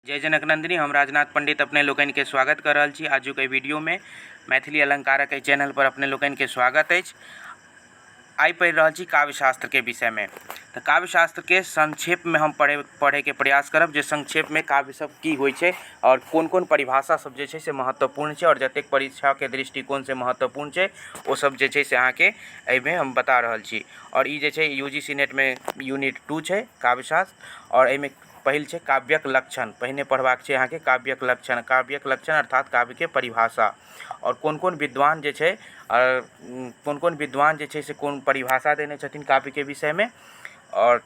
जय जनक नंदिनी। हम राजनाथ पंडित अपने लोकनि के स्वागत कर रहल छी आजुक एहि वीडियो में। मैथिली अलंकारक एहि चैनल पर अपने लोकनि के स्वागत अछि। आइ पढ़ि रहल छी काव्यशास्त्र के विषय में। तऽ काव्यशास्त्र के संक्षेप में हम पढ़े के प्रयास करब जे संक्षेप में काव्य सब की होइ छै और कोन कोन परिभाषा सब जे छै से महत्वपूर्ण छै और जतेक परीक्षा के दृष्टिकोण से महत्वपूर्ण छै ओ सब जे छै से अहाँके एहिमे हम बता रहल छी। और ई जे छै यू जी सी नेट में यूनिट 2 छै काव्यशास्त्र और एहिमे पहिल छै काव्यक लक्षण। पहिने पढ़बाक छै अहाँके काव्यक लक्षण, काव्यक लक्षण अर्थात काव्यके परिभाषा और कोन कोन विद्वान जे छै कोन कोन विद्वान जे छै से कोन परिभाषा देने छथिन काव्यके विषयमे और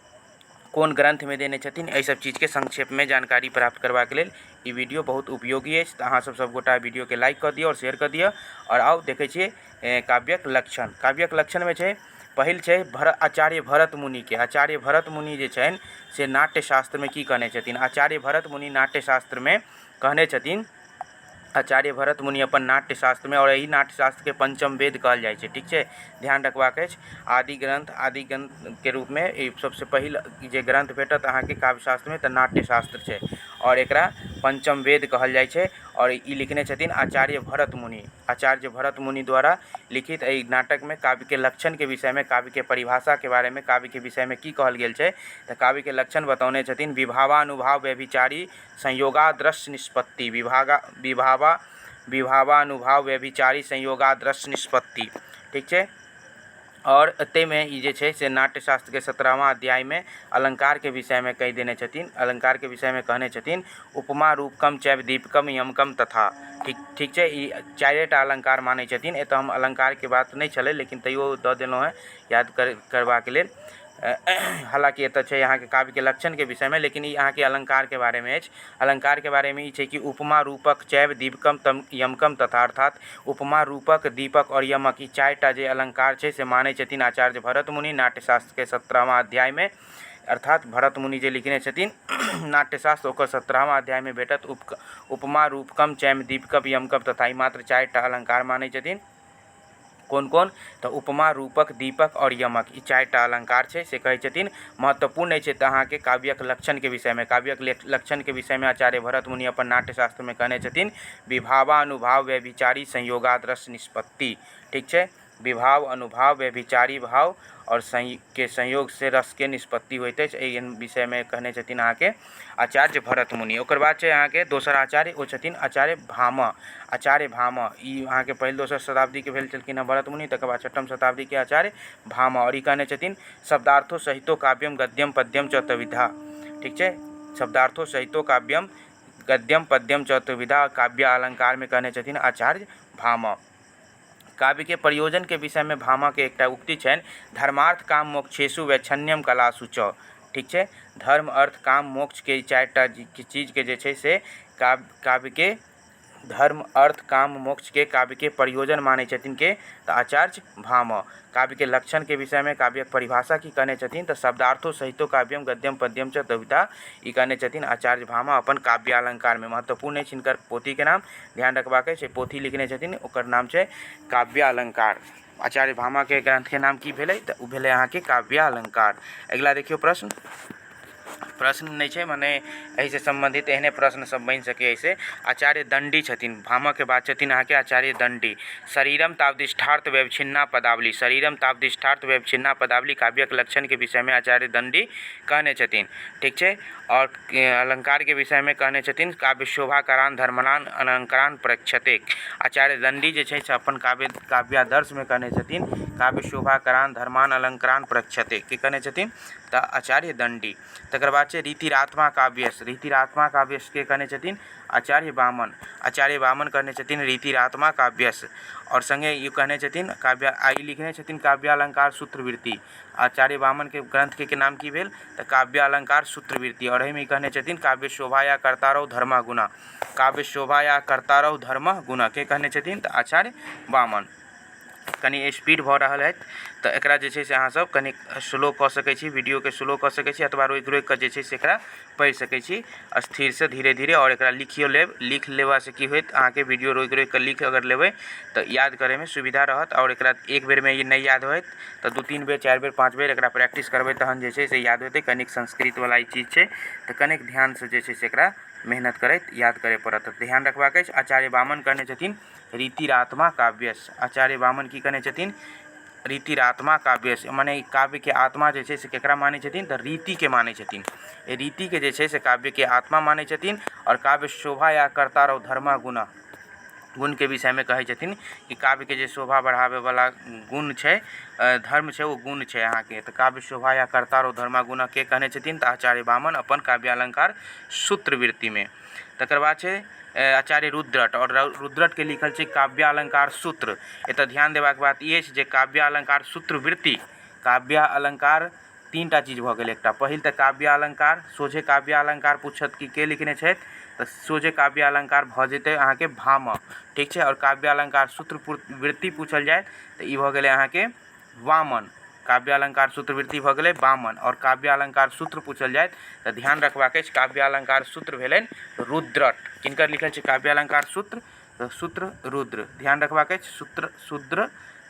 कोन ग्रंथमे देने छथिन, एहि सब चीजके संक्षेपमे जानकारी प्राप्त करबाक लेल ई वीडियो बहुत उपयोगी अछि। तऽ अहाँ सब सबगोटा वीडियोके लाइक कऽ दिअ और शेयर कऽ दिअ। और आउ देखै छियै काव्यक लक्षण। काव्यक लक्षणमे छै पहिल छै आचार्य भरत मुनिके। आचार्य भरत मुनि जे छनि से नाट्यशास्त्रमे की कहने छथिन? आचार्य भरत मुनि नाट्यशास्त्रमे कहने छथिन, आचार्य भरत मुनि अपन नाट्यशास्त्रमे, और एहि नाट्यशास्त्रके पंचम वेद कहल जाइ छै, ठीक छै, ध्यान रखबाक अछि। आदि ग्रंथ, आदि ग्रंथके रूपमे ई सबसँ पहिल जे ग्रंथ भेटत अहाँके काव्यशास्त्रमे तऽ नाट्यशास्त्र छै और एकरा पंचम वेद कहल जाइ छै। और ई लिखने छथिन आचार्य भरत मुनि। आचार्य भरत मुनि द्वारा लिखित एहि नाटकमे काव्यके लक्षणके विषयमे, काव्यके परिभाषाके बारेमे, काव्यके विषयमे की कहल गेल छै तऽ काव्यके लक्षण बतौने छथिन विभावानुभाव व्यभिचारी संयोगादृश्य निष्पत्ति, विभावानुभाव व्यभिचारी संयोगादृश्य निष्पत्ति, ठीक छै। और एतहिमे ई जे छै से नाट्यशास्त्रके 17वां अध्यायमे अलंकारके विषयमे कहि देने छथिन। अलंकारके विषयमे कहने छथिन उपमा रूपकम चैव दीपकम यमकम तथा, ठीक छै। ई चारिटा अलंकार मानै छथिन। एतऽ हम अलंकारके बात नहि छलै लेकिन तैयो दऽ देलहुँ हेँ याद करबाक लेल। हालाँकि एतऽ छै अहाँके काव्यके लक्षणके विषयमे, लेकिन ई अहाँके अलंकारके बारेमे अछि। अलंकारके बारेमे ई छै कि उपमा रूपक चैव दीपकम तम यमकम तथा, अर्थात उपमा रूपक दीपक और यमक, ई चारिटा जे अलंकार छै से मानै छथिन आचार्य भरत मुनि नाट्यशास्त्रके 17वां अध्यायमे। अर्थात भरत मुनि जे लिखने छथिन नाट्यशास्त्र ओकर 17वां अध्यायमे भेटत उपमा रूपकम चैव दीपकम यमकम तथा, ई मात्र चारिटा अलंकार मानै छथिन। कोन कोन? तऽ उपमा रूपक दीपक और यमक, ई चारिटा अलंकार छै से कहै छथिन। महत्वपूर्ण अछि तऽ अहाँके काव्यक लक्षणके विषयमे, काव्यक लक्षणके विषयमे आचार्य भरत मुनि अपन नाट्यशास्त्रमे कहने छथिन विभावानुभाव व्यभिचारी संयोगादृश्य निष्पत्ति, ठीक छै। विभाव अनुभाव व्यभिचारी भाव और के संयोग से रस के निष्पत्ति होइत अछि, एहि विषयमे कहने छथिन अहाँके आचार्य भरत मुनि। ओकर बाद छै अहाँके दोसर आचार्य, ओ छथिन आचार्य भामह। आचार्य भामह ई अहाँके पहिल दोसर शताब्दीके भेल छलखिन हँ भरत मुनि, तकर बाद छठम शताब्दीके आचार्य भामह। और ई कहने छथिन शब्दार्थो सहितो काव्यम गद्यम पद्यम च तविधा, ठीक छै। शब्दार्थो सहितो काव्यम गद्यम पद्यम च तविधा काव्य अलंकारमे कहने छथिन आचार्य भामह। काव्य के प्रयोजन के विषय में भामह के एकटा उक्ति छनि धर्मार्थ काम मोक्षेषु वैक्षण्यम कलासु च, ठीक छै। धर्म अर्थ काम मोक्ष के चारिटा चीज के जे छै से काव्य के धर्म अर्थ काम मोक्ष के काव्य के प्रयोजन मानै छथिन के तऽ आचार्य भामह। काव्य के लक्षण के विषय में काव्यक परिभाषा की कहने छथिन तऽ शब्दार्थो सहितो काव्यम गद्यम पद्यम च द्विधा, ई कहने छथिन आचार्य भामह अपन काव्यालंकार में। महत्वपूर्ण अछि हिनकर पोथी के नाम ध्यान रखबाक अछि, पोथी लिखने छथिन ओकर नाम छै काव्यालंकार। आचार्य भामह के ग्रंथ के नाम की भेलै तऽ ओ भेलै अहाँके काव्यालंकार। अगिला देखियौ प्रश्न, प्रश्न नहि छै माने एहिसँ सम्बन्धित एहने प्रश्न सब बनि सकैए। एहिसँ आचार्य दण्डी छथिन, भामहके बाद छथिन अहाँके आचार्य दण्डी। शरीरम तावदिष्ठार्थ व्यवच्छिन्ना पदावली, शरीरम तावदिष्ठार्थ व्यवच्छिन्ना पदावली काव्यक लक्षणके विषयमे आचार्य दण्डी कहने छथिन, ठीक छै। और अलंकारके विषयमे कहने छथिन काव्य शोभाकरान धर्मनान अलंकारान प्रक्षते। आचार्य दण्डी जे छै से अपन काव्यादर्शमे कहने छथिन काव्य शोभाकरान धर्मान अलंकारान प्रक्षते, की कहने छथिन तऽ आचार्य दण्डी। तकर बाद छै रीतिरात्मा काव्यस, रीतिरात्मा काव्यस के कहने छथिन आचार्य वामन। आचार्य वामन कहने छथिन रीतिरात्मा काव्यस। और संगे ई कहने छथिन काव्य, आ ई लिखने छथिन काव्यालंकार सूत्रवृत्ति। आचार्य वामन के ग्रंथ के नाम की भेल तऽ काव्यालंकार सूत्रवृत्ति। और एहिमे ई कहने छथिन काव्य शोभा या कर्तारौ धर्मा गुणा, काव्य शोभा या कर्तारौ धर्म गुणा के कहने छथिन तऽ आचार्य वामन। कनि स्पीड भऽ रहल अछि तऽ एकरा जे छै से अहाँ सब कनि स्लो कऽ सकै छी, वीडियोके स्लो कऽ सकै छी अथवा रोकि रोकि कऽ जे छै से एकरा पढ़ि सकै छी स्थिरसँ धीरे धीरे। आओर एकरा लिखियो लेब, लिख लेबासँ की होयत अहाँके वीडियो रोकि रोकि कऽ लिख अगर लेबै तऽ याद करैमे सुविधा रहत। आओर एकरा एक बेरमे ई नहि याद होयत तऽ 2-3 बेर 4 बेर 5 बेर एकरा प्रैक्टिस करबै तहन जे छै से याद होतै। कनिक संस्कृतवला ई चीज छै तऽ कनिक ध्यानसँ जे छै से एकरा मेहनत करैत याद करय पड़त। ध्यान रखबाक अछि, आचार्य वामन कहने छथिन रीतिरात्मा काव्यस। आचार्य वामन की कहने छथिन? रीतिरात्मा काव्यस, मने काव्यके आत्मा जे छै से केकरा मानै छथिन? तऽ रीतिके मानै छथिन। रीतिके जे छै से काव्यके आत्मा मानै छथिन। आओर काव्य शोभा या कर्ता रौ धर्मा गुणा, गुणके विषयमे कहै छथिन कि काव्यके जे शोभा बढ़ाबैवला गुण छै, धर्म छै, ओ गुण छै अहाँके। तऽ काव्य शोभा या कर्ता रौ धर्मा गुणा के कहने छथिन? तऽ आचार्य वामन अपन काव्यालंकार सूत्रवृत्तिमे। तकर बाद छै आचार्य रुद्रट, आओर रुद्रटके लिखल छै काव्यालंकार सूत्र। एतऽ ध्यान देबाक बात ई अछि जे काव्यालंकार सूत्रवृत्ति, काव्यालंकार तीन टा चीज भऽ गेल। एकटा पहिल तऽ काव्यालंकार, सोझे काव्यालंकार पूछत कि के लिखने छथि, तऽ सोझे काव्यालंकार भऽ जेतै अहाँके भामह, ठीक छै। आओर काव्यालंकार सूत्र वृत्ति पूछल जाय तऽ ई भऽ गेलै अहाँके वामन, काव्यालंकार सूत्रवृत्ति भऽ गेलै वामन। आओर काव्यालंकार सूत्र पूछल जाय तऽ ध्यान रखबाक अछि काव्यालंकार सूत्र भेलनि रुद्रट। किनकर लिखल छै काव्यालंकार सूत्र? तऽ सूत्र रुद्र, ध्यान रखबाक अछि सूत्र शूद्र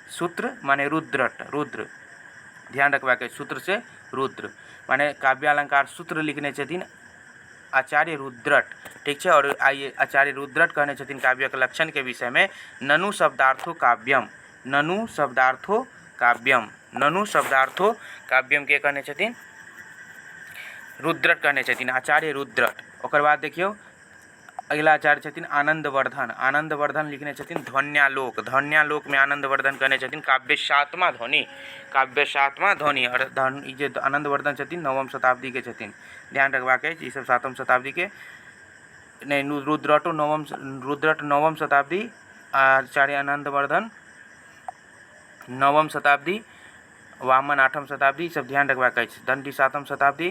सूत्र माने रुद्रट, रुद्र ध्यान रखबाक अछि, सूत्र से रुद्र माने काव्यालंकार सूत्र लिखने छथिन आचार्य रुद्रट, ठीक छै। आओर आइ आचार्य रुद्रट कहने छथिन काव्यक लक्षणके विषयमे ननु शब्दार्थो काव्यम, ननु शब्दार्थो काव्यम, ननु शब्दार्थो काव्यम के कहने छथिन? रुद्रट कहने छथिन आचार्य रुद्रट। ओकर बाद देखियौ अगिला आचार्य छथिन आनन्दवर्धन। आनन्दवर्धन लिखने छथिन ध्वन्यालोक। ध्वन्यालोकमे आनन्दवर्धन कहने छथिन काव्यशात्मा ध्वनि, काव्यशात्मा ध्वनि। आओर धन ई जे आनन्दवर्धन छथिन नवम शताब्दीके छथिन, ध्यान रखबाक अछि। ई सब सातम शताब्दीके नहि, रुद्रटो नवम, रुद्रट नवम शताब्दी, आचार्य आनन्दवर्धन नवम शताब्दी, वामन आठम शताब्दी, ई सब ध्यान रखबाक अछि। दण्डी सातम शताब्दी,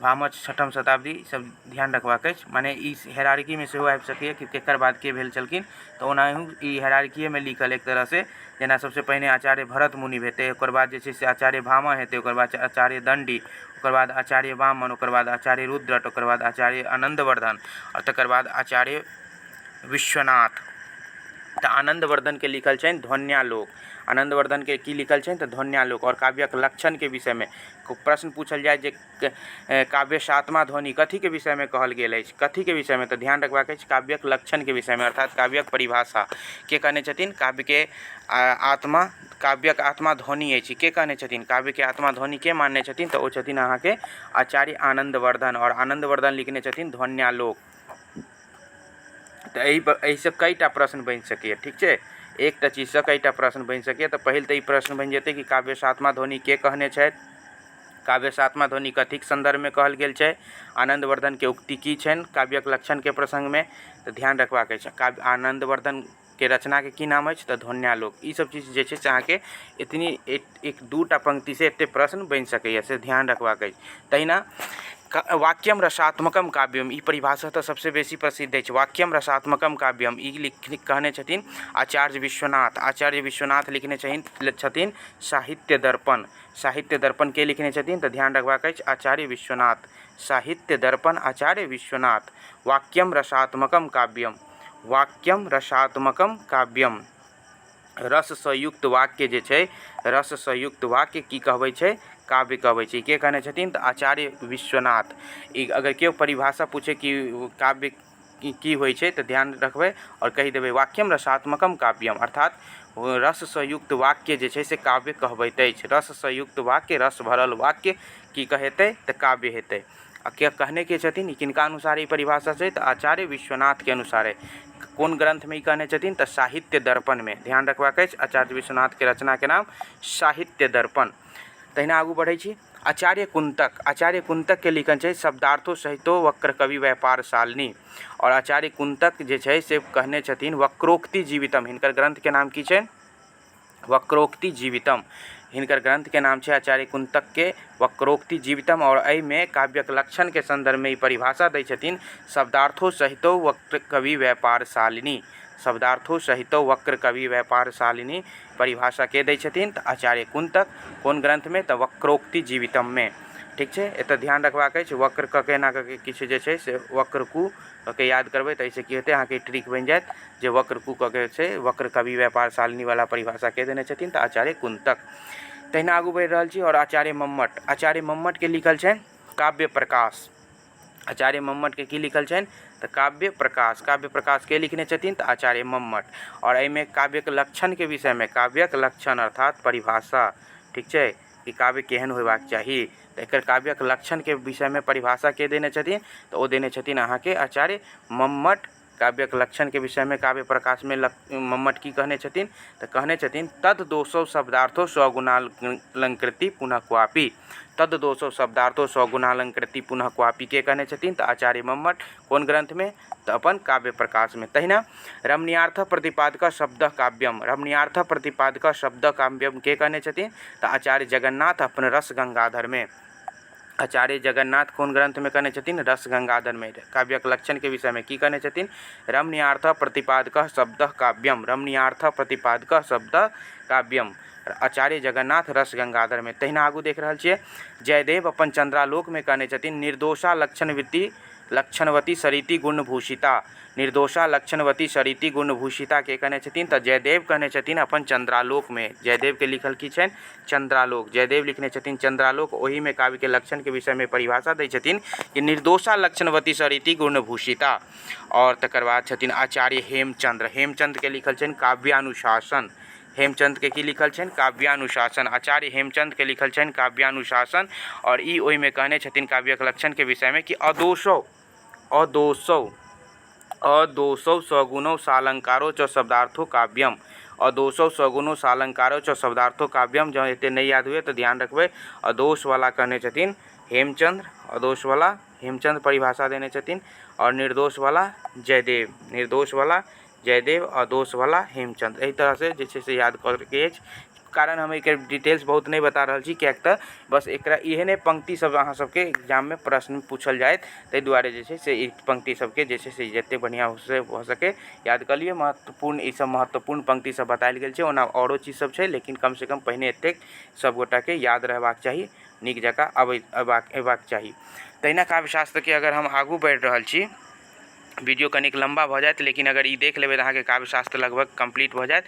भामस छठम शताब्दी, सब ध्यान रखबाक अछि। मने ई हेरारकीमे सेहो आबि सकैए कि केकर बाद के भेल छलखिन, तऽ ओनाहु ई हेरारकीएमे लिखल एक तरहसँ, जेना सबसँ पहिने आचार्य भरत मुनि हेतै, ओकर बाद जे छै से आचार्य भामह हेतै, ओकर बाद आचार्य दण्डी, ओकर बाद आचार्य वामन, ओकर बाद आचार्य रुद्रट, ओकर बाद आचार्य आनन्दवर्धन, आओर तकर बाद आचार्य विश्वनाथ। तऽ आनन्दवर्धनके लिखल छनि ध्वन्यालोक। आनन्दवर्धनके की लिखल छनि? तऽ ध्वन्यालोक। आओर काव्यक लक्षणके विषयमे प्रश्न पूछल जाय जे काव्यशात्मा ध्वनि कथीके विषयमे कहल गेल अछि, कथीके विषयमे, तऽ ध्यान रखबाक अछि काव्यक लक्षणके विषयमे, अर्थात काव्यक परिभाषा। के कहने छथिन काव्यके आत्मा, काव्यक आत्मा ध्वनि अछि, के कहने छथिन? काव्यके आत्मा ध्वनि के मानने छथिन? तऽ ओ छथिन अहाँके आचार्य आनन्दवर्धन। आओर आनन्दवर्धन लिखने छथिन ध्वन्यालोक। तऽ एहि एहिसँ कएटा प्रश्न बनि सकैए, ठीक छै। एकटा चीजसँ कएटा प्रश्न बनि सकैए। तऽ पहिल तऽ ई प्रश्न बनि जेतै कि काव्यशात्मा ध्वनि के कहने छथि, काव्यशात्मा ध्वनि कथीके सन्दर्भमे कहल गेल छै, आनन्दवर्धनके उक्ति की छनि काव्यक लक्षणके प्रसङ्गमे, तऽ ध्यान रखबाक अछि। काव्य आनन्दवर्धनके रचनाके की नाम अछि? तऽ ध्वन्यालोक। ई सब चीज जे छै से अहाँके एतनी एक दूटा पंक्तिसँ एते प्रश्न बनि सकैए, से ध्यान रखबाक अछि। तहिना वाक्यम रसात्मकम काव्यम, ई परिभाषा तऽ सबसँ बेसी प्रसिद्ध अछि। वाक्यम रसात्मकम काव्यम ई लिख कहने छथिन आचार्य विश्वनाथ। आचार्य विश्वनाथ लिखने छथिन साहित्य दर्पण। साहित्य दर्पण के लिखने छथिन? तऽ ध्यान रखबाक अछि आचार्य विश्वनाथ। साहित्य दर्पण आचार्य विश्वनाथ। वाक्यम रसात्मकम काव्यम, वाक्यम रसात्मकम काव्यम, रससँ युक्त वाक्य जे छै, रससँ युक्त वाक्य की कहबै छै? काव्य कहबै छै। के कहने छथिन? तऽ आचार्य विश्वनाथ। ई अगर केओ परिभाषा पूछे कि काव्य की होइ छै, तऽ ध्यान रखबै आओर कहि देबै वाक्यम रसात्मकम काव्यम, अर्थात रससँ युक्त वाक्य जे छै से काव्य कहबैत अछि। रससँ युक्त वाक्य, रस भरल वाक्य की कहेतै? तऽ काव्य हेतै। आ के कहने के छथिन? ई किनका अनुसार ई परिभाषा छै? तऽ आचार्य विश्वनाथके अनुसारे। कोन ग्रन्थमे ई कहने छथिन? तऽ साहित्य दर्पणमे। ध्यान रखबाक अछि आचार्य विश्वनाथके रचनाके नाम साहित्य दर्पण। तहिना आगू बढ़ै छी आचार्य कुन्तक। आचार्य कुन्तकके लिखल छै शब्दार्थो सहितो वक्र कवि व्यापार शालिनी। आओर आचार्य कुन्तक जे छै से कहने छथिन वक्रोक्ति जीवितम। हिनकर ग्रन्थके नाम की छै? वक्रोक्ति जीवितम। हिनकर ग्रन्थके नाम छै आचार्य कुन्तकके वक्रोक्ति जीवितम। आओर एहिमे काव्यक लक्षणके सन्दर्भमे ई परिभाषा दै छथिन शब्दार्थो सहितो वक्र कवि व्यापार शालिनी। शब्दार्थो सहितो वक्र कवि व्यापार शालिनी परिभाषा के दै छथिन? तऽ आचार्य कुन्तक। कोन ग्रन्थमे? तऽ वक्रोक्ति जीवितममे। ठीक छै, एतऽ ध्यान रखबाक अछि वक्र कऽ के एना कऽ के किछु जे छै से वक्र कु कऽ के याद करबै तऽ एहिसँ की हेतै अहाँके ट्रिक बनि जायत जे वक्र कु कऽ के छै वक्र कवि व्यापार शालिनी वाला परिभाषा के देने छथिन? तऽ आचार्य कुन्तक। तहिना आगू बढ़ि रहल छी आओर आचार्य मम्मट। आचार्य मम्मटके लिखल छनि काव्य प्रकाश। आचार्य मम्मटके की लिखल छनि? तऽ काव्य प्रकाश। काव्य प्रकाश के लिखने छथिन? तऽ आचार्य मम्मट। आओर एहिमे काव्यक लक्षणके विषयमे, काव्यक लक्षण अर्थात परिभाषा, ठीक छै, कि काव्य केहन होयबाक चाही, तऽ एकर काव्यक लक्षणके विषयमे परिभाषा के देने छथिन? तऽ ओ देने छथिन अहाँके आचार्य मम्मट। काव्यक लक्षणके विषयमे काव्य प्रकाशमे मम्मट की कहने छथिन? तऽ कहने छथिन तद दोषो शब्दार्थो स्वगुणालंकृति पुनः क्वापि। तद दोषो शब्दार्थो स्वगुणालंकृति पुनः क्वापि के कहने छथिन? तऽ आचार्य मम्मट। कोन ग्रंथमे? तऽ अपन काव्य प्रकाशमे। तहिना रमणीयार्थ प्रतिपादक शब्द काव्यम, रमणीयार्थ प्रतिपादक शब्द काव्यम के कहने छथिन? तऽ आचार्य जगन्नाथ अपन रस गंगाधरमे। आचार्य जगन्नाथ कोन ग्रंथमे कहने छथिन? रस गंगाधरमे। काव्यक लक्षणके विषयमे की कहने छथिन? रमणीयार्थ प्रतिपादक शब्द काव्यम, रमणीयार्थ प्रतिपादक शब्द काव्यम, आचार्य जगन्नाथ रस गंगाधरमे। तहिना आगू देख रहल छियै जयदेव अपन चंद्रालोकमे कहने छथिन निर्दोषा लक्षणवृत्ति लक्षणवती सरिति गुणभूषिता, निर्दोषा लक्षणवती सरिति गुणभूषिता के कहने छथिन? तऽ जयदेव कहने छथिन अपन चंद्रालोकमे। जयदेवके लिखल की छनि? चंद्रालोक। जयदेव लिखने छथिन चंद्रालोक, ओहिमे काव्यके लक्षणके विषयमे परिभाषा दै छथिन कि निर्दोषा लक्षणवती सरिति गुणभूषिता। आओर तकर बाद छथिन आचार्य हेमचंद्र। हेमचंद्रके लिखल छनि काव्यानुशासन। हेमचंद्रके की लिखल छनि? काव्यानुशासन। आचार्य हेमचंद्रके लिखल छनि काव्यानुशासन। आओर ई ओहिमे कहने छथिन काव्यक लक्षणके विषयमे कि अदोषौ, अदोषौ, अदोषौ सगुणौ सालंकारो च शब्दार्थो काव्यम, अदोषौ सगुणौ सालंकारो च शब्दार्थो काव्यम। जँ एते नहि याद हुए तऽ ध्यान रखबै, अदोषवला कहने छथिन हेमचंद्र, अदोषवला हेमचंद्र परिभाषा देने छथिन, आओर निर्दोषवला जयदेव, निर्दोषवला जयदेव, अदोषवला हेमचंद्र। एहि तरहसँ जे छै से याद करैके अछि। कारण हम एहिके डिटेल्स बहुत नहि बता रहल छी, किएक तऽ बस एकरा एहने पंक्ति सब अहाँ सबके एग्जाममे प्रश्न पूछल जायत, ताहि दुआरे जे छै से ई पंक्ति सबके जे छै से जतेक बढ़िआँसँ भऽ सकै याद कऽ लिअ। महत्वपूर्ण ई सब महत्वपूर्ण पंक्ति सब बतायल गेल छै। ओना आओरो चीज सब छै, लेकिन कमसँ कम पहिने एतेक सब गोटाके याद रहबाक चाही, नीक जकाँ अबैत अयबाक चाही। तहिना काव्यशास्त्रके अगर हम आगू बढ़ि रहल छी, वीडियो कनिक लम्बा भऽ जायत, लेकिन अगर ई देख लेबै तऽ अहाँके काव्यशास्त्र लगभग कम्प्लीट भऽ जायत।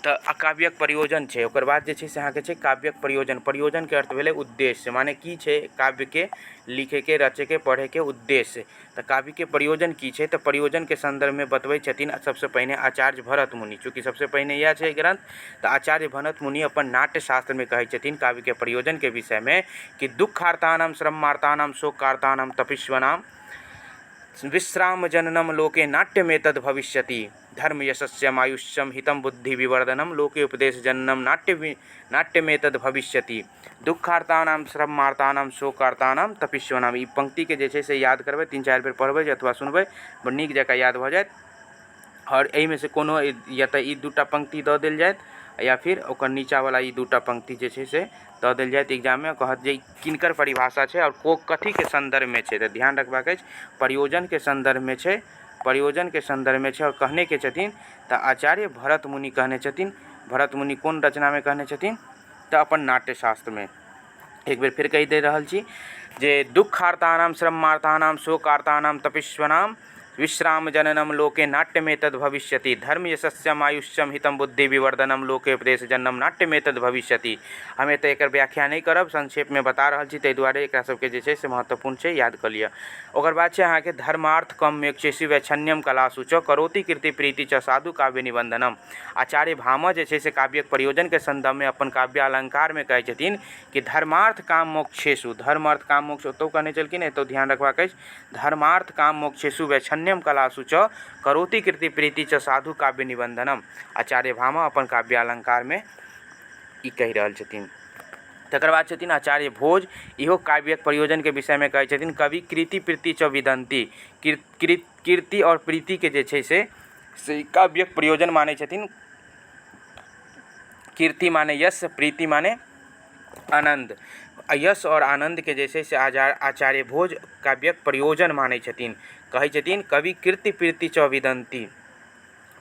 तऽ अकाव्यक प्रयोजन छै, ओकर बाद जे छै से अहाँके छै काव्यक प्रयोजन। प्रयोजनके अर्थ भेलै उद्देश्य, माने की छै काव्यके लिखैके, रचैके, पढ़ैके उद्देश्य। तऽ काव्यके प्रयोजन की छै? तऽ प्रयोजनके सन्दर्भमे बतबै छथिन सबसँ पहिने आचार्य भरत मुनि। चूँकि सबसँ पहिने इएह छै ग्रन्थ, तऽ आचार्य भरत मुनि अपन नाट्यशास्त्रमे कहै छथिन काव्यके प्रयोजनके विषयमे कि दुःखार्तानाम श्रमार्तानाम शोकार्तानाम तपस्वनाम विश्राम जननम लोके नाट्यमेतद् भविष्यति, धर्म यशस्यम आयुष्यम हितम बुद्धि विवर्धनम लोके उपदेश जननम नाट्यमेतद् भविष्यति, दुःखार्तानाम श्रमार्तानाम शोकार्तानाम तपस्वनाम। ई पंक्तिके जे छै से याद करबै, 3-4 बेर पढ़बै अथवा सुनबै, बड़ नीक जकाँ याद भऽ जायत। आओर एहिमे से कोनो या तऽ ई दूटा पंक्ति दऽ देल जायत या फिर ओकर नीचाँवला ई दूटा पंक्ति जे छै से दऽ देल जायत एग्जाममे, कहत जे किनकर परिभाषा छै आओर को कथीके सन्दर्भमे छै। तऽ ध्यान रखबाक अछि प्रयोजनके सन्दर्भमे छै, प्रयोजनके सन्दर्भमे छै। आओर कहने के छथिन? तऽ आचार्य भरत मुनि कहने छथिन। भरत मुनि कोन रचनामे कहने छथिन? तऽ अपन नाट्यशास्त्रमे। एक बेर फेर कहि दे रहल छी जे दुःखार्तानाम श्रमार्तानाम शोकार्तानाम तपस्वनाम विश्राम जननम लोके नाट्यमेतद् भविष्यति, धर्म यशस्यम आयुष्यम हितम बुद्धि विवर्धनम लोके उपदेश जननम नाट्यमेतद् भविष्यति। हम एतऽ एकर व्याख्या नहि करब, संक्षेपमे बता रहल छी, ताहि दुआरे एकरा सबके जे छै से महत्वपूर्ण छै, याद कऽ लिअ। ओकर बाद छै अहाँके धर्मार्थ कम मोक्षेषु वैक्षण्यम कलासु च करोति कीर्ति प्रीति च साधु काव्य निबंधनम। आचार्य भामह जे छै से काव्यक प्रयोजनके सन्दर्भमे अपन काव्यालंकारमे कहै छथिन कि धर्मार्थ काम मोक्षेषु, धर्म अर्थ काम मोक्ष ओतौ कहने छलखिन, एतौ ध्यान रखबाक अछि, धर्मार्थ काम मोक्षेषु वैक्षण्यम कलासु च करोति कीर्ति प्रीति च साधु काव्य निबंधनम। आचार्य भामह अपन काव्यालंकारमे ई कहि रहल छथिन। तकर बाद छथिन आचार्य भोज, इहो काव्यक प्रयोजनके विषयमे कहै छथिन कवि कृति प्रीति च विदन्ति, कीर्ति आओर प्रीतिके जे छै से काव्यक प्रयोजन मानै छथिन। कीर्ति माने यश, प्रीति माने आनन्द, यश आओर आनन्दके जे छै से आचार्य भोज काव्यक प्रयोजन मानै छथिन। कहै छथिन कवि कीर्ति प्रीति च विदन्ति,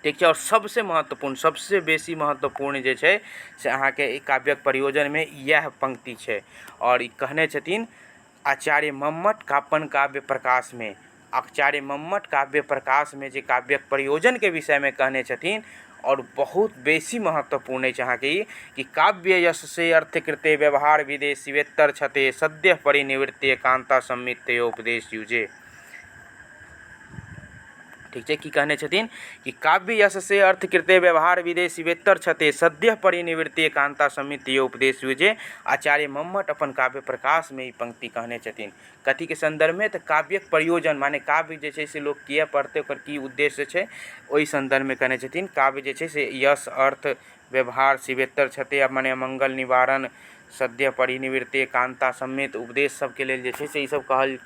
ठीक छै। आओर सबसे महत्वपूर्ण, सबसे बेसी महत्वपूर्ण जे छै से अहाँके ई काव्यक प्रयोजनमे इएह पंक्ति छै। आओर ई कहने छथिन आचार्य मम्मट अपन काव्य प्रकाशमे। आचार्य मम्मट काव्य प्रकाशमे जे काव्यक प्रयोजनके विषयमे कहने छथिन, आओर बहुत बेसी महत्वपूर्ण अछि अहाँके ई कि काव्य यश से अर्थ कृते व्यवहार विदे शिवेत्तर छते सद्य परिनिवृत्ते कांता सम्मित्य उपदेश युजे। ठीक छै। की कहने छथिन कि काव्य यश से अर्थ कृते व्यवहार विदे शिवेत्तर छते सद्य परिनिवृत्ति कांता समिति उपदेश जे आचार्य मम्मट अपन काव्य प्रकाशमे ई पंक्ति कहने छथिन। कथीके सन्दर्भमे? तऽ काव्यक प्रयोजन, माने काव्य जे छै से लोक किए पढ़तै, ओकर की उद्देश्य छै, ओहि सन्दर्भमे कहने छथिन। काव्य जे छै से यश अर्थ व्यवहार शिवेत्तर छते, माने मंगल निवारण, सद्य परिनिवृत्ति कांता समेत उपदेश सबके लेल जे छै से ई सब कहल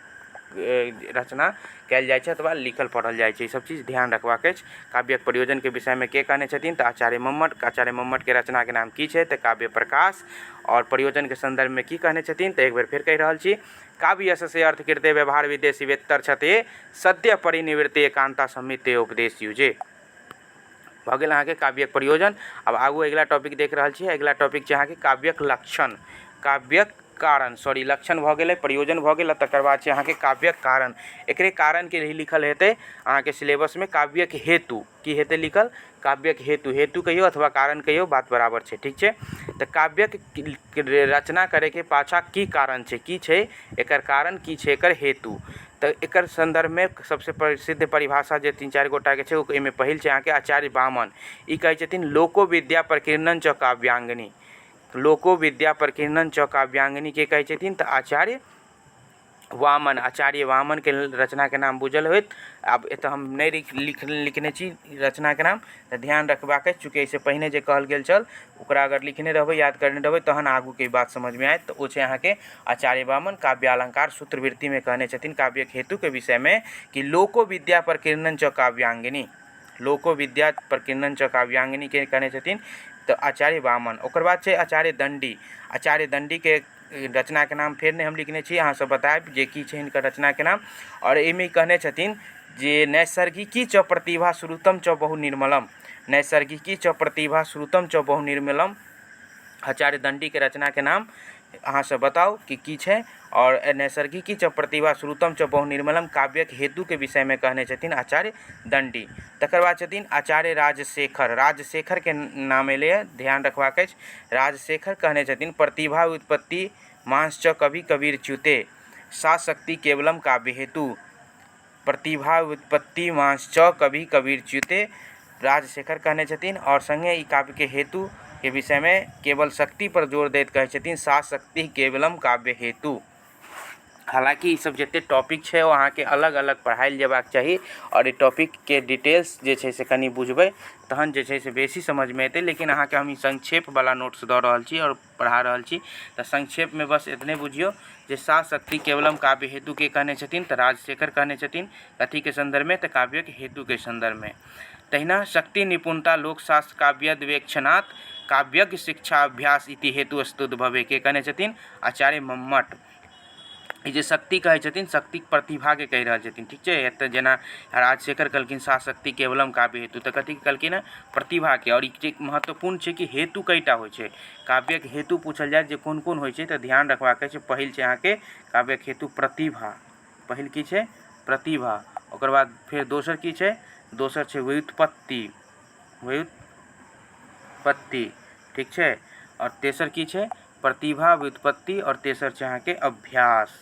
रचना कयल जाइ छै अथवा लिखल पढ़ल जाइ छै। ई सब चीज ध्यान रखबाक अछि। काव्यक प्रयोजनके विषयमे के कहने छथिन? तऽ आचार्य मम्मट। आचार्य मम्मटके रचनाके नाम की छै? तऽ काव्य प्रकाश। आओर प्रयोजनके सन्दर्भमे की कहने छथिन? तऽ एक बेर फेर कहि रहल छी, काव्य यश से अर्थ कृते व्यवहार विद्ये शिवेत्तर छते सद्य परिनिवृत्ति एकांता समिते उपदेश युजे। भऽ गेल अहाँके काव्यक प्रयोजन। आब आगू अगिला टॉपिक देख रहल छी। अगिला टॉपिक छै अहाँके काव्यक लक्षण, काव्यक कारण, सॉरी लक्षण भऽ गेलै, प्रयोजन भऽ गेल, तकर बाद छै अहाँके काव्यक कारण। एकरे कारणके ही लिखल हेतै अहाँके सिलेबसमे काव्यक हेतु। की हेतै लिखल? काव्यक हेतु। हेतु कहियौ अथवा कारण कहियौ, बात बराबर छै। ठीक छै। तऽ काव्यक रचना करैके पाछाँ की कारण छै, की छै एकर कारण, की छै एकर हेतु। तऽ एकर सन्दर्भमे सबसँ प्रसिद्ध परिभाषा जे 3-4 गोटाके छै, ओहिमे पहिल छै अहाँके आचार्य वामन। ई कहै छथिन लोको विद्या प्रकीर्णन च काव्यांगनी। लोको विद्या प्रकीर्णन च काव्यांगनी के कहै छथिन? तऽ आचार्य वामन। आचार्य वामनके रचनाके नाम बुझल होयत। आब एतऽ हम नहि लिखने छी रचनाके नाम, तऽ ध्यान रखबाक अछि, चूँकि एहिसँ पहिने जे कहल गेल छल ओकरा अगर लिखने रहबै, याद करने रहबै, तहन आगूके बात समझमे आयत। तऽ ओ छै अहाँके आचार्य वामन। काव्यालंकार सूत्रवृत्तिमे कहने छथिन काव्यक हेतुके विषयमे कि लोको विद्या प्रकीर्णन च काव्यांगिनी। लोको विद्या प्रकीर्णन च काव्यांगिनी के कहने छथिन? तऽ आचार्य वामन। ओकर बाद छै आचार्य दण्डी। आचार्य दण्डीके रचनाके नाम फेर नहि हम लिखने छी, अहाँ सब बतायब जे की छै हिनकर रचनाके नाम। आओर एहिमे कहने छथिन जे नैसर्गिकी च प्रतिभा श्रुतम च बहु निर्मलम। नैसर्गिकी च प्रतिभा श्रुतम च बहु निर्मलम। आचार्य दण्डीके रचनाके नाम अहाँ सब बताउ कि की छै। आओर नैसर्गिकी च प्रतिभा श्रुतम च बहु निर्मलम काव्यक हेतुके विषयमे कहने छथिन आचार्य दण्डी। तकर बाद छथिन आचार्य राजशेखर। राजशेखरके नाम एलैए, ध्यान रखबाक अछि। राजशेखर कहने छथिन प्रतिभा उत्पत्ति मांस च कवि कबीर च्युते सा शक्ति केवलम काव्य हेतु। प्रतिभा उत्पत्ति मांस च कवि कबीर च्युते राजशेखर कहने छथिन। आओर सङ्गे ई काव्यके हेतुके विषयमे केवल शक्ति पर जोर दैत कहै छथिन सा शक्ति केवलम काव्य हेतु। हालाँकि ई सब जते टॉपिक छै ओ अहाँके अलग अलग पढ़ायल जेबाक चाही, आओर ई टॉपिकके डिटेल्स जे छै से कनि बुझबै तहन जे छै से बेसी समझमे एतै। लेकिन अहाँके हम ई संक्षेपवला नोट्स दऽ रहल छी आओर पढ़ा रहल छी, तऽ संक्षेपमे बस एतने बुझियौ जे सा शक्ति केवलम काव्य हेतुके कहने छथिन? तऽ राजशेखर कहने छथिन। कथीके सन्दर्भमे? तऽ काव्यक हेतुके सन्दर्भमे। तहिना शक्ति निपुणता लोकशास्त्र काव्यद्वेक्षणात् काव्यज्ञ शिक्षा अभ्यास इति हेतु स्तुत भवे के कहने छथिन? आचार्य मम्मट। ई जे शक्ति कहै छथिन, शक्तिक प्रतिभाके कहि रहल छथिन। ठीक छै। एतऽ जेना राजशेखर कहलखिन सा शक्ति केवलम काव्य हेतु, तऽ कथीके कहलखिन हँ? प्रतिभाके। आओर ई जे महत्वपूर्ण छै कि हेतु कईटा होइ छै। काव्यक हेतु पूछल जाय जे कोन कोन होइ छै, तऽ ध्यान रखबाक अछि। पहिल छै अहाँके काव्यक हेतु प्रतिभा। पहिल की छै? प्रतिभा। ओकर बाद फेर दोसर की छै? दोसर छै व्युत्पत्ति। व्युत्पत्ति, ठीक छै। आओर तेसर की छै? प्रतिभा, व्युत्पत्ति, आओर तेसर छै अहाँके अभ्यास।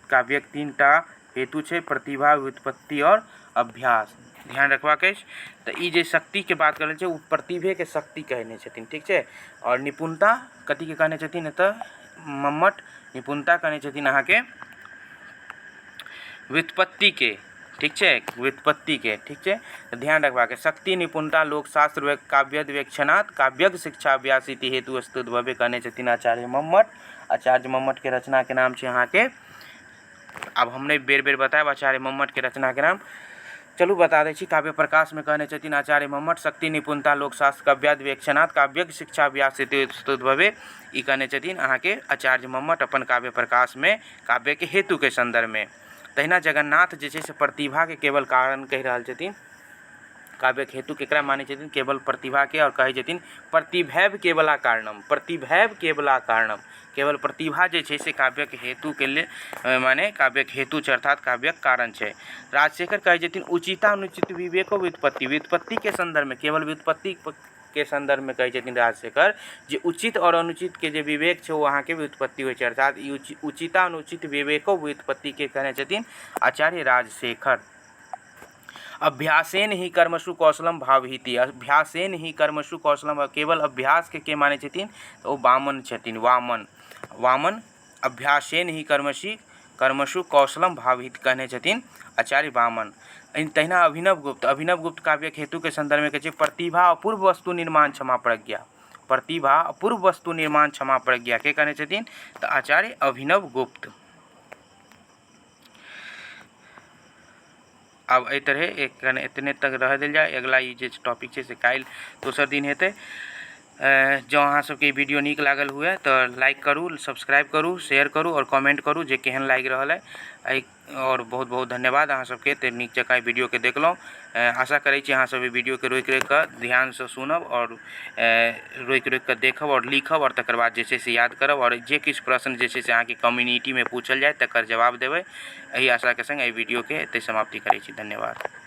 काव्यक 3टा हेतु छै, प्रतिभा, व्युत्पत्ति आओर अभ्यास। ध्यान रखबाक अछि। तऽ ई जे शक्तिके बात करल छै ओ प्रतिभेके शक्ति कहने छथिन। ठीक छै। आओर निपुणता कथीके कहने छथिन एतऽ मम्मट? निपुणता कहने छथिन अहाँके व्युत्पत्तिके। ठीक छै, व्युत्पत्तिके। ठीक छै, तऽ ध्यान रखबाक शक्ति निपुणता लोकशास्त्र काव्यद्वेक्षणात् काव्यक शिक्षा अभ्यास इति हेतु स्तुत भवे कहने छथिन आचार्य मम्मट। आचार्य मम्मटके रचनाके नाम छै अहाँके, आब हम नहि बेर बेर बतायब आचार्य मम्मटके रचनाके नाम, चलू बता दै छी। काव्य प्रकाशमे कहने छथिन आचार्य मम्मट शक्ति निपुणता लोकशास्त्र काव्याद्वेक्षणात् काव्यक शिक्षा अभ्यास हेतु स्तुत भवे। ई कहने छथिन अहाँके आचार्य मम्मट अपन काव्य प्रकाशमे काव्यके हेतुके सन्दर्भमे। तहिना जगन्नाथ जे छै से प्रतिभाके केवल कारण कहि रहल छथिन। काव्यक हेतु केकरा मानै छथिन? केवल प्रतिभाके। आओर कहै छथिन प्रतिभैव केवला कारणम। प्रतिभैव केवला कारणम, केवल प्रतिभा जे छै से काव्यक हेतुके लेल, माने काव्यक हेतु छै, अर्थात काव्यक कारण छै। राजशेखर कहै छथिन उचितानुचित विवेको व्युत्पत्ति। व्युत्पत्तिके सन्दर्भमे, केवल व्युत्पत्ति के सन्दर्भमे कहै छथिन राजशेखर जे उचित आओर अनुचितके जे विवेक छै ओ अहाँके व्युत्पत्ति होइ छै, अर्थात ई उचितानुचित विवेको व्युत्पत्तिके कहने छथिन आचार्य राजशेखर। अभ्यासेन ही कर्मसु कौशलम भावहिति, अभ्यासेन ही कर्मसु कौशलम, केवल अभ्यासके के मानै छथिन तऽ ओ वामन छथिन, वामन, वामन अभ्यासेन ही कर्मसि कर्मसु कौशलम भावहित कहने छथिन आचार्य वामन। तहिना अभिनव गुप्त, अभिनव गुप्त काव्यक हेतुके सन्दर्भमे कहै छै प्रतिभा अपूर्व वस्तु निर्माण क्षमा प्रज्ञा, प्रतिभा अपूर्व वस्तु निर्माण क्षमा प्रज्ञा के कहने छथिन तऽ आचार्य अभिनव गुप्त। आब एहि तरहे एखन एतने तक रहऽ देल जाय। अगिला ई जे टॉपिक छै से काल्हि दोसर दिन हेतै। जँ अहाँ सबके ई वीडियो नीक लागल हुए तऽ लाइक करू, सब्सक्राइब करू, शेयर करू आओर कमेंट करू जे केहन लागि रहल अइ। एहि आओर बहुत बहुत धन्यवाद अहाँ सबके एतेक नीक जकाँ ई वीडियोके देखलहुँ। आशा करै छी अहाँ सब ई वीडियोके रोकि रोकि कऽ ध्यानसँ सुनब आओर रोकि रोकि कऽ देखब आओर लिखब आओर तकर बाद जे छै से याद करब आओर जे किछु प्रश्न जे छै से अहाँके कम्युनिटीमे पूछल जाय तकर जवाब देबै। एहि आशाके सङ्ग एहि वीडियोके एतहि समाप्ति करै छी। धन्यवाद।